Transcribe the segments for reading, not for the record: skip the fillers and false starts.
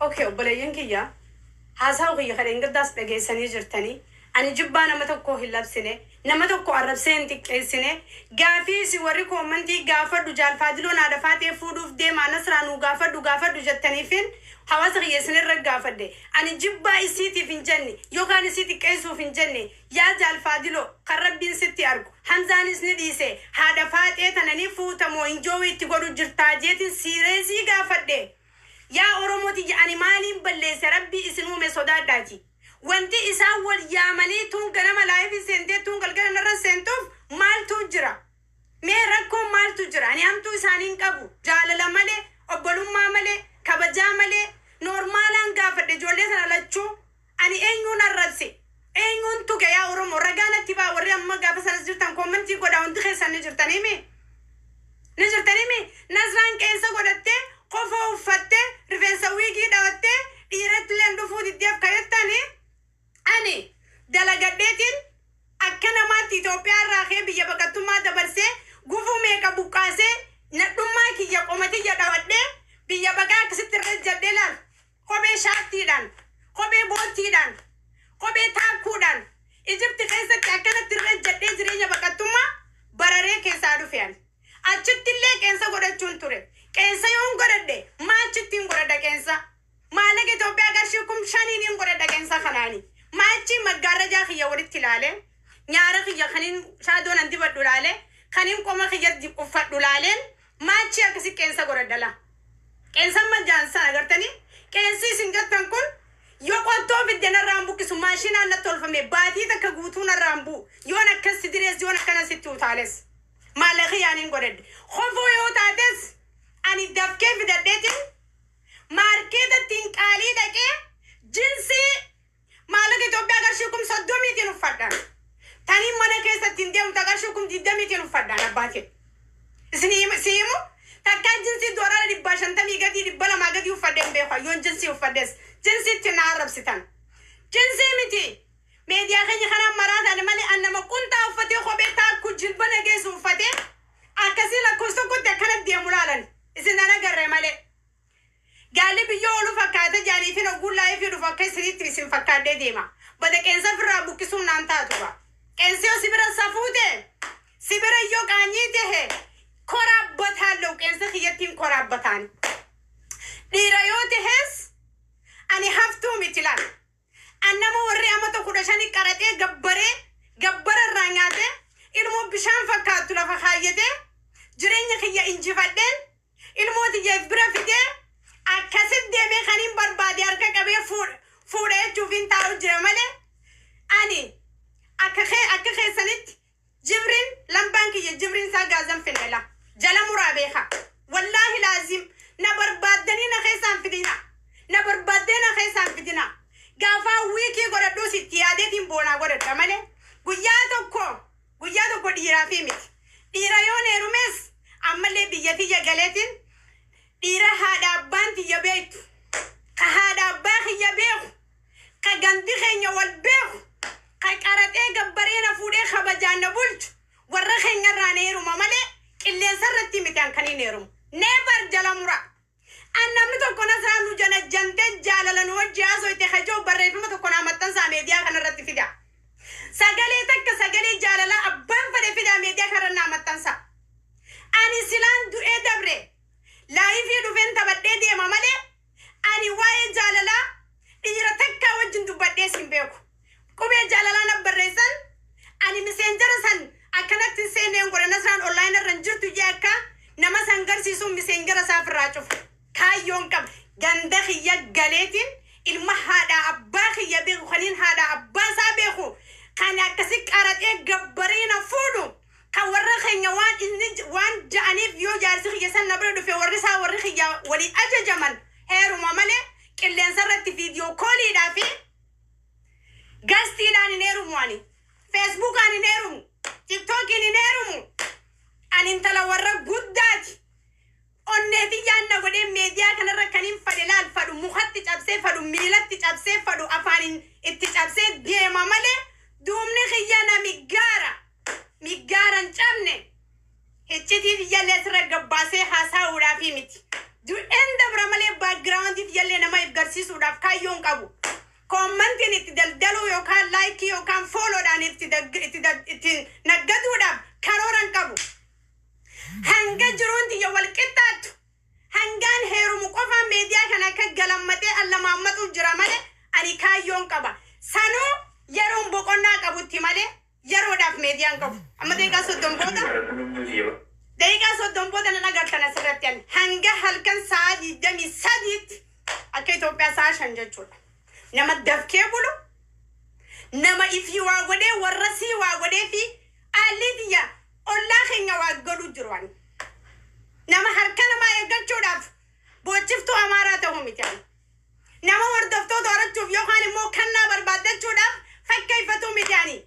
Okay, obboleeyyan kiyya, haasawu kiyya kan dheengaddaas dhageessanii jirtanii. Ani jibbaa nama tokko hin labsine, nama tokko arrabsee hin xiqqeessine. Gaafii isin warri commentii "Gaafadhu, Jaalfaadiloon haadha Faatee fuudhuuf deemaa, Nasraa nuu gaafadhu, gaafadhu" jettaniifin hawaasa kiyya isinirra gaafadhe. Ani jibbaa isiitiif hin jenne yookaan isii xiqqeessuuf hin jenne. Yaa Jaalfaadiloo, kan Rabbiin sitti argu, Hamzaanis ni dhiise, haadha Faaxee tana ni fuutamoo enjoy itti godhu jirtaa jeetin siireesii gaafadhe. Yaa Oromoo tiyya, ani maaliin balleesse? Rabbii isin uume sodaadhaati. Wanti isaan wal yaamanii tun ganama live seentee, tun galgala narra seentuuf maaltu jira? Mee rakkoon maaltu jira? Ani hamtuu isaanii hin qabu. Jaalala malee, obbolummaa malee, kabajaa malee, normalaan gaafadhe ijoollee sana lachuu. Ani eenyuun arrabse? Eenyuun tuqe? Yaa Oromoo, ragaa natti baa. Warri amma gaafa sanas jirtan commentii godhaa, hundi keessan ni jirtanii mi? Ni jirtanii mi? Nasraan qeensa godhattee, kofoo uffattee, rifeensa wigii dhawattee dhiiratti illee dhufuu diddeef kayettanii, ani dalagadheetiin akka namaatti Itoophiyaa irraa kee biyya baqattummaa dabarsee, gufuu meeqa buqqaasee, nadhummaa kiyya qomatiyya dhawadhee, biyya baqaa akkasitti irra jadhee laal, kophee shaattiidhaan, kophee boottiidhaan, kophee taakkuudhaan Ijipti keessatti akkanatti irra jadhee jireenya baqattummaa bararee keessaa dhufe. Ani achitti illee qeensa godhachuun ture. Qeensa yoon godhadhe maachittiin godhadha? Qeensa maallaqa Itoophiyaa qarshii 5,000n hin godhadha qeensa kanaani. Maachi maggaarrajaa kiyya walitti ilaale, nyaara kiyya kaniin shaadoon an dibadhu ilaale, kaniin qoma kiyya uffadhu ilaaleen maachi akkasi qeensa godhadha la. Qeensa majaan agartanii, qeensi isin jettan kun yoo qottoo fidde narraan buqqisu, maashinaan natti tolfame baatii takka guutuu narraan bu'u. Yoon akkas si direes, yoon akkana sitti utaales, maallaqa kiyyaan godhadhe. Kofoo yoo taates ani dafkee fidadheetiin marketattiin qaalii dhaqee jinsii maallaqa Itoophiyaa qarshii 30,000tiin uffadhaan. Taniin mana keessatti hin deemtu qarshii 20,000tiin uffadhaan abbaatiin. Isin si himu, takkaa jinsii doolaara 150 gadii, 200 gadii uffadhee hin beeku. Yoon jinsii uffadhes jinsiitti na arrabsitan. Jinsii miti. Meediyaa keenya kanaan maraa taane malee an nama qunxaa uffatee, kophee taakkuu jilba nageessu uffatee akkasii lakkoofsa tokkotti akkana deemu laalan isin nan agarre malee. Gaalli biyyoo oolu fakkaata jaaniifin ogguun live dhufu akka isinitti isin fakkaadhee deema. Bada qeensa ofirraa buqqisuun naan taatu ba. Qeensi yoo sibira safuu ta'e, sibira yoo qaanyii ta'e, koraabbataan qeensa kiyyattiin koraabbataan. Dhiira yoo tahes ani haftuu miti laal. An nama warri amata 15 qaraxee gabbaree, gabbara irraa nyaatee, ilmoo bishaan fakkaattu lafa kaayyatee, jireenya kiyya injifadheen ilmoo tiyya bira fidee akkasit deemee kaniin barbaade harka qabee fuudha jechuuf hin taa'u jira malee, ani akka keessanitti Jibriin lambaan kiyya Jibriin isaa gaazan finnela jala muraa beeka. Wallaahi laazim, na barbaaddanii na keessaan fidina, na barbaaddee na keessaan fidina. Gaafaa wigii godhadhuus itti yaadeetiin boonaa godhadha malee guyyaa tokko, guyyaa tokko dhiiraa fi miti. Dhiira yoon heerumes ammallee biyya tiyya galeetiin dhiira haadha abbaan tiyya beektu, ka haadha abbaa kiyya beeku, ka gandi keenya wal beeku, ka qaraxee gabbaree na fuudhee kabajaan na bulchu, warra keenya irraa na heeruma malee qilleensa irratti miti an kan hin heerumu. Never, jala mura. An namni tokko Nasraa nu janajjantee jaalala nu wajji haasoyte kajoo barreeffama tokko naa maxxansaa, meediyaa kanarratti fida. Sagalee takka, sagalee jaalalaa abbaan fedhe fidaa, meediyaa kanarra naa maxxansaa. Ani silaan du'ee dabre live dhufeen taphadhee deema malee ani waa'ee jaalalaa dhiira takkaa wajjin dubbadhees hin beeku. Qubee jaalalaa na barreessan, ani Messengera san akkanatti hin seenneen godhe. Nasraan online irra hin jirtu jee akka nama san garsiisuun Messengera isaaf irraa cufa. Kaayyoon qaba. Ganda kiyya galeetiin ilma haadhaa abbaa kiyya beeku, kaniin haadhaa abbaa isaa beeku, kan akkasi qaraxee gabbaree na fuudhu, kan warra keenya waan inni waan ja'aniif yoo jaarsi kiyya san na bira dhufe warri isaa warri kiyya walii ajajaman heeruma malee qilleensa irratti video calliidhaa fi guestiidhaan hin heerumu ani. Facebookaan hin heerumu. TikTokiin hin heerumu. Ani intala warra guddaati. Onneetii yaanna godhee meediyaa kanarra kan hin fadhe laal, fadhu mukatti cabsee, fadhu miilatti cabsee, fadhu afaaniin itti cabsee deema malee duubni kiyya na miggaara. Miggaara hin cabne. Hiccitii kiyyallee asirra gabbaasee haasa'uudhaafi miti. Du'een dabra malee backgroundii kiyyallee nama if garsiisuu Kaayyoon qabu. Commentiin itti daldaluu yookaan likeii yookaan followdhaan itti naggaduudhaaf karooran qabu. Hanga jiruun tiyya wal qixxaattu, hangaan heerumu qofaan meediyaa kana akka galammatee allamaammatu jira malee ani kaayyoon qaba. Sanuu yeroon boqonnaa qabutti malee yeroodhaaf meediyaan qabu. Amma daqiiqaa 30 booda, daqiiqaa 30 booda nan agartan asirratti ani hanga halkan sa'a 23tti, akka Itoophiyaa sa'a 5 jechuudha. Nama dafkee bulu, nama ifii waa godhee, warra sii waa godhee fi aalli tiyya ollaa keenya waa godhu jiru ani. Nama harka namaa eeggachuudhaaf boochiftuu Amaaraa ta'uu miti ani. Nama hordoftoota horachuuf yookaan immoo kennaa barbaaddachuudhaaf fakkeeffatuu miti ani.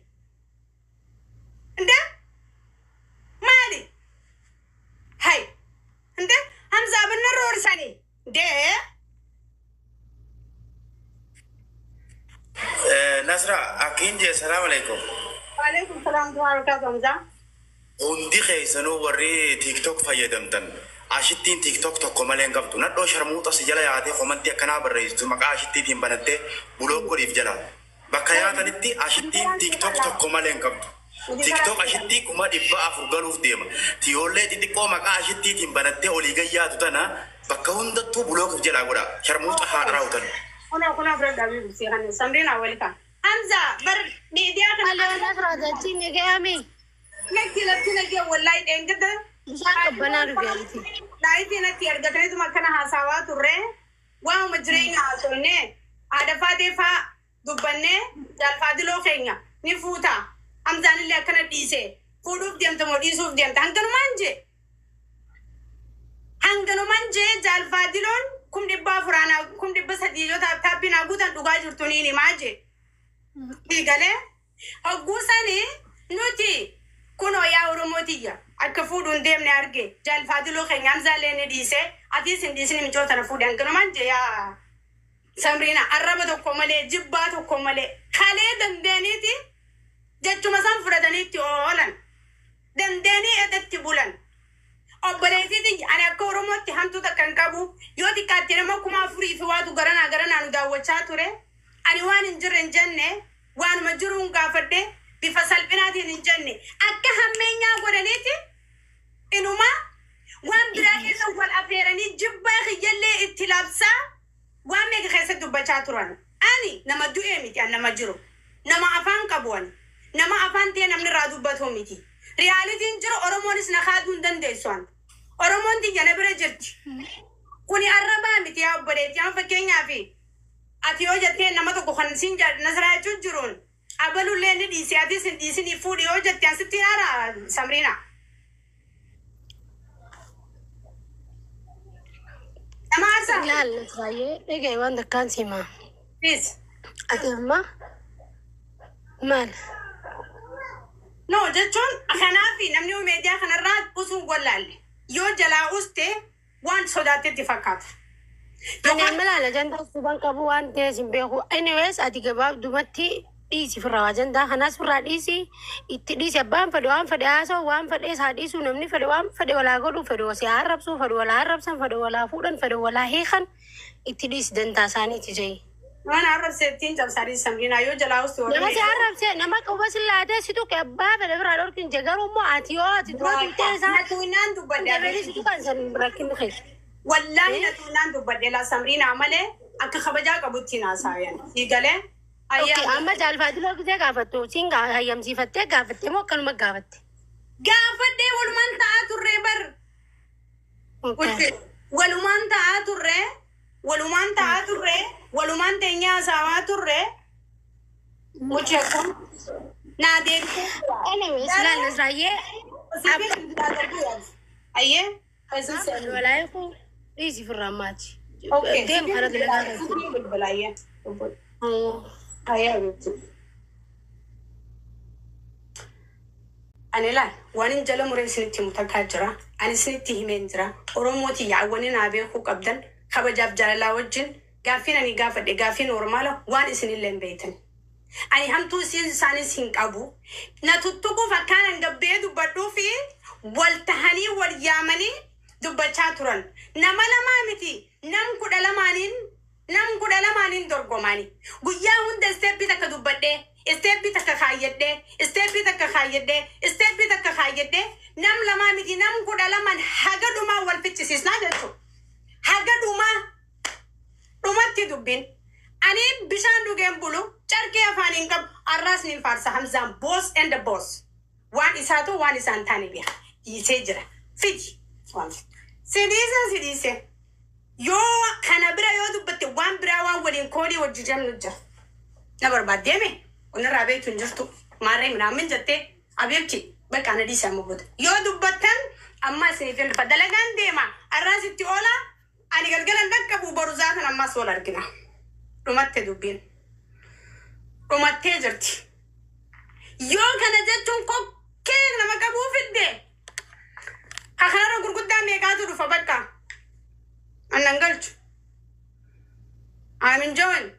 Inde maali? Hay! Inde Hamza abinna roorsanii. Dee? Nasra, akkin jee, salaam alaikum. Waalaikum salaam wa barakatuh, Hamza. Hundi keessanuu warri TikTok fayyadamtan, ashittiin TikTok tokko malee hin qabdu. Nadhoo sharmuuxa si jala yaatee commentii akkanaa barreessitu maqaa ashittiitiin banattee block godhiif jala. Bakka yaatanitti ashittiin TikTok tokko malee hin qabdu. TikTok ashittii 400,000 galuuf deema. Tiyoollee xixiqqoo maqaa ashittiitiin banattee olii gayyaatu tana bakka hundattuu blockiif jalaa godha. Sharmuuxa haadha raawwatan. Kuna kuna fira dhabii si kan Samrina welcome. Hamza bar miidiyaa kana Aloo Nasraa, jechiin ga'ame. Lakki, lakki, nagee, wallahi dheengada. Bishaan qabbanaa dhugaati. Laayitii natti argataniituma akkana haasawaa turre, waanuma jireenya haasofne, haadha faatee faa dubbannee, jaalfaadiloo keenya ni fuuta. Hamzaan illee akkana dhiise, fuudhuuf deemta moo dhiisuuf deemta, hanganumaan jee. Hanganumaan jee, jaalfaadiloon 400,000 300,000 yoo taappii naa guutan dhugaa jirtu niin himaa jee. Galee hogguu sanii nuti kunoo yaa Oromootiyya akka fuudhuun deemne arge, jaalfaadiloo keenya Hamzaallee ni dhiise, atiis hin dhiisini, micoota tana fuudhe, hanganumaan jee. Yaa Samriina, arraba tokko malee, jibbaa tokko malee, kalee dandeeniiti jechuma san fudhataniitti oolan, dandeenii edatti bulan. Obboleettiiti, ani akka Oromootti hamtuu takka hin qabu. Yoo xiqqaatti nama 4,000 fi waatu garanaa garanaa nu daawwachaa ture. Ani waan hin jirre hin jenne, waanuma jiruun gaafadhe, bifa salphinaatiin hin jenne. Akka hammeenyaa godhaniiti inuma waan biraa keessa wal afeeranii jibbaa kiyyallee itti labsaa waan meeqa keessatti dubbachaa turan. Ani nama du'ee miti, ani nama jiru. Nama afaan qabu ani. Nama afaan ta'e namni irraa dubbatu miti. Realityn jiru Oromoonis na kaaduu hin dandeessu ani. Oromoon tiyya na bira jirti. Kuni arrabaa miti, yaa obboleetti. Amma fakkeenyaaf ati yoo jettee nama tokko kan siin Nasraa jechuun jiruun abalullee ni dhiisi, atis hin dhiisinii fuudhi yoo jette, an sitti haara, Samriina. Nama aarsaa? Ilaal Nasraayyee, dhagaye, waan takkaan si himaa. Please. Ati amma maal? No, jechuun kanaaf namni miidiyaa kanarraa usuu wallaalle yoo jalaa uste waan sodaattetti fakkaata. Ani amma laala, ajandaa suban qabu waan ta'eef hin beeku. Anyways, ati gabaabdumatti dhiisi firraa, ajandaa kanaas firraa dhiisi, itti dhiisi. Abbaan fedhe waan fedhe haasa'u, waan fedhees haa dhiisu, namni fedhe waan fedhe walaa godhu, fedhe wasii haa arrabsu, fedhe walaa arrabsan, fedhe walaa fuudhan, fedhe walaa hiikan, itti dhiisi, dantaa isaaniiti jee. Waan arrabseettiin cabsaarii, Samriinaa, yoo jalaa uste Nama si arrabse, nama quba si laatee si tuqe, abbaa fedhe biraa dhorkin jee. Garuu immoo ati yoo ati dura tuqxee isaa Natuunaan dubbadhe. Dabalii si tuqan san rakkinni keessa. Wallaahi natuunaan dubbadhe laa, Samriinaa, malee akka kabajaa qabutti naasaayan. Siigalee. Okay, amma jaalfaatiloo gisee gaafattu siin hayyamsiifattee gaafattee moo akkanuma gaafatte? Gaafadhee, walumaan ta'aa turre bar. Okay. Walumaan ta'aa turre, walumaan ta'aa turre, walumaan teenyee haasawaa turre. Muchi akkam naa deebisee. Anyways, laal Nasraayyee. Ayyee. Walaayee kun dhiisi firraa maati. Okay. Deem karaa dalagaa keessa. Bilbila ayyee. Ayyee. Ani laal, waan hin jala muree isinitti himu takkaa jira. Ani isinitti himeen jira. Oromooti yaawwanii naa beekuu qabdan kabajaaf jaalalaa wajjin gaaffiin ani gaafadhe gaaffii normala, waan isinillee hin beektan. Ani hamtuu isiin isaanis hin qabu. Na tuttuquuf akkaan gabbee dubbadhuu fi wal tahanii wal yaamanii dubbachaa turan. Nama lamaa miti, nam 12niin Nam 12n hin dorgomaani. Guyyaa hunda step takka dubbadhee, step takka kaayyadhee, step takka kaayyadhee, step takka kaayyadhee, nam lamaa miti, nam 12n haga dhumaa wal ficcisiisnaa jechuudha. Haga dhumaa dhumatti dubbiin. Ani bishaan dhugeen bulu, carqee afaan hin qabu, arraas niin faarsa. Hamzaan boss and the boss. Waan isaatu waan isaan taane beeka. Dhiisee jira. Fidi. Si dhiise, si dhiise. Yoo kana bira yoo dubbatte, waan biraa waan waliin koodii wajji jennu jira. Na barbaaddeeme onarraa beektu hin jirtu. Maarree minaamin jettee abeebti bakka na dhiise amma booda. Yoo dubbattan amma isiniif hin dhufa. Dalagaan deema. Arraas itti oola. Ani galgalan dhaqqabu, boru zaatan ammas wal argina. Dhumatte dubbiin. Dhumattee jirti. Yoo kana jechuun kokkee nama qabuu fidde, ka kanarra gurguddaa meeqaatu dhufa bakka. Annan galchu. I'm enjoying.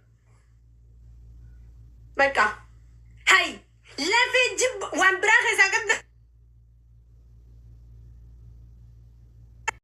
Bakka.